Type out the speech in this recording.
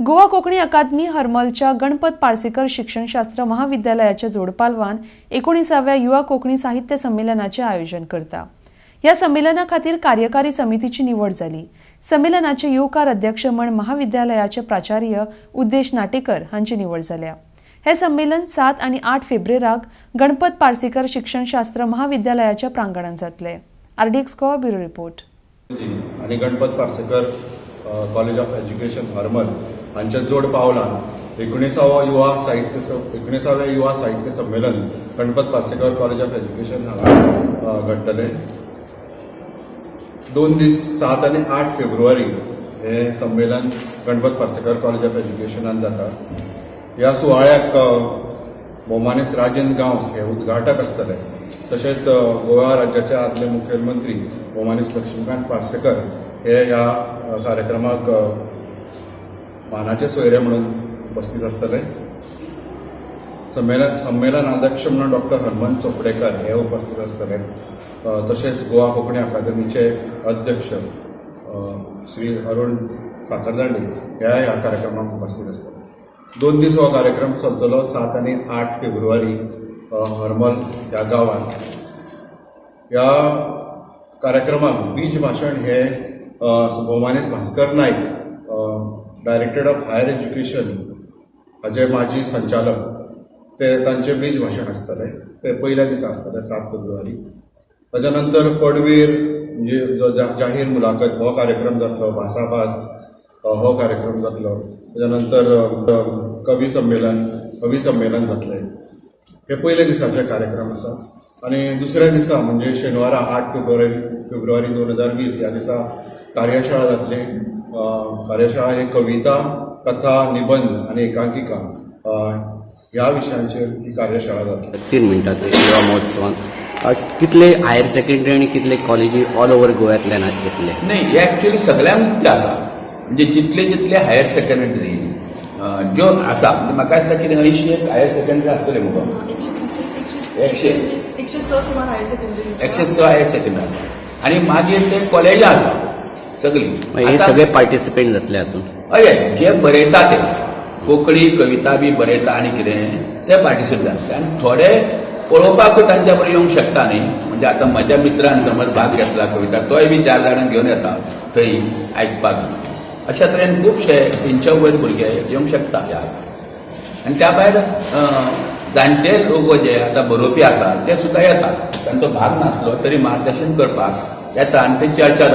गोवा कोंकणी अकादमी हरमलच्या गणपत पार्सेकर शिक्षणशास्त्र महाविद्यालयाच्या जोडपालवान 19व्या युवा कोंकणी साहित्य संमेलनाचे आयोजन करता. ह्या संमेलना खातीर कार्यकारी समितीची निवड जाली. संमेलनाचे येवकार अध्यक्ष म्हण महाविद्यालयाचे प्राचार्य उद्देश नाटेकर हांची निवड जाल्या. हे संमेलन 7 आनी 8 फेब्रेराक गणपत पार्सेकर शिक्षणशास्त्र महाविद्यालयाच्या प्रांगणात जातले. RDX Goa, bureau report. जी आणि Ganpat Parsekar college of education Harmal हांच्या जोड पावलान 19व्या युवा साहित्य संमेलन Ganpat Parsekar college of education हांगा घडटलें. 2 दीस, 7 आनी 8 फेब्रुवारी हें संमेलन गणपत पार्सेकर कॉलेज ऑफ एज्युकेशनान जाता. ह्या सुवाळ्याक भोवमानेस्त राजेंद्र गांवस हे उद्घाटक आसतले. तशेंच गोवा राज्याचे आदले मुखेलमंत्री भोवमानेस्त लक्ष्मीकांत पार्सेकर हे ह्या कार्यक्रमाक मानाचे सोयरे म्हणून उपस्थित आसतले. संमेलनाध्यक्ष म्हणून डॉक्टर हनुमंत चोपडेकर हे उपस्थित आसतले. तशेंच गोवा कोंकणी अकादमीचे अध्यक्ष श्री अरुण साखरदांडे ह्या ह्या कार्यक्रमाक उपस्थित आसतले. 2 दीस हो कार्यक्रम चलतलो, 7 आनी 8 फेब्रुवारी हरमल ह्या गांवांत. ह्या कार्यक्रमाक बीज भाशण हे भोवमानेस्त Bhaskar Naik, director of higher education हाजे माजी संचालक, ते तांचे बीज भाशण आसतलें. ते पयल्या दिसा आसतलें, 7 फेब्रुवारी. ताच्या नंतर पडवीर म्हणजे जो जाहीर मुलाखत हो कार्यक्रम जातलो, भासाभास हो कार्यक्रम जातलो. ताच्या नंतर कवी संमेलन जातलें. हे पयल्या दिसाचे कार्यक्रम आसात आनी दुसऱ्या दिसा म्हणजे शेनवारा 8 फेब्रुवारी फेब्रुवारी 2020 ह्या दिसा कार्यशाळा जातली. कार्यशाळा ही कविता, कथा, निबंद आनी एकांकिका ह्या विशयांचेर ही कार्यशाळा जातली. 3 मिनटां. युवा महोत्सवात कितले हायर सेकंडरी आनी कितले कॉलेजी ऑल ओव्हर गोव्यांतल्यान येतले? नाही, हे ऍक्च्युली सगळ्यांक उक्तें आसा. म्हणजे जितले जितले हायर सेकंडरी ज्यो आसा, म्हणजे म्हाका दिसता कितें 80 एक हायर सेकंडरी आसतले मुगो. 130, 100. 120, 106 सुमार हायर सेकंडरी आसा. 106 हायर सेकंडरी आसा आनी मागीर ते कॉलेजां आसा सगळीं. हे सगळे पार्टिसिपेंट जातले हातूंत? हय, जे बरयता ते कोंकणी कविता बी बरयता आनी कितें ते पार्टिसिपेट जातले आनी थोडे पळोवपाकूय तांच्या बरोबर येवंक शकता न्ही. म्हणजे आतां म्हज्या मित्रान समज भाग घेतला कविता, तोय बी चार जाणांक घेवन येता थंय आयकपाक. अशा तरेन खुबशे 300 वयर भुरगे येवंक शकता ह्या. आनी त्या भायर जाणटे लोक जे आतां बरोवपी आसा ते सुद्दां येतात. तांचो भाग नासलो तरी मार्गदर्शन करपाक येता आनी ते चर्चा.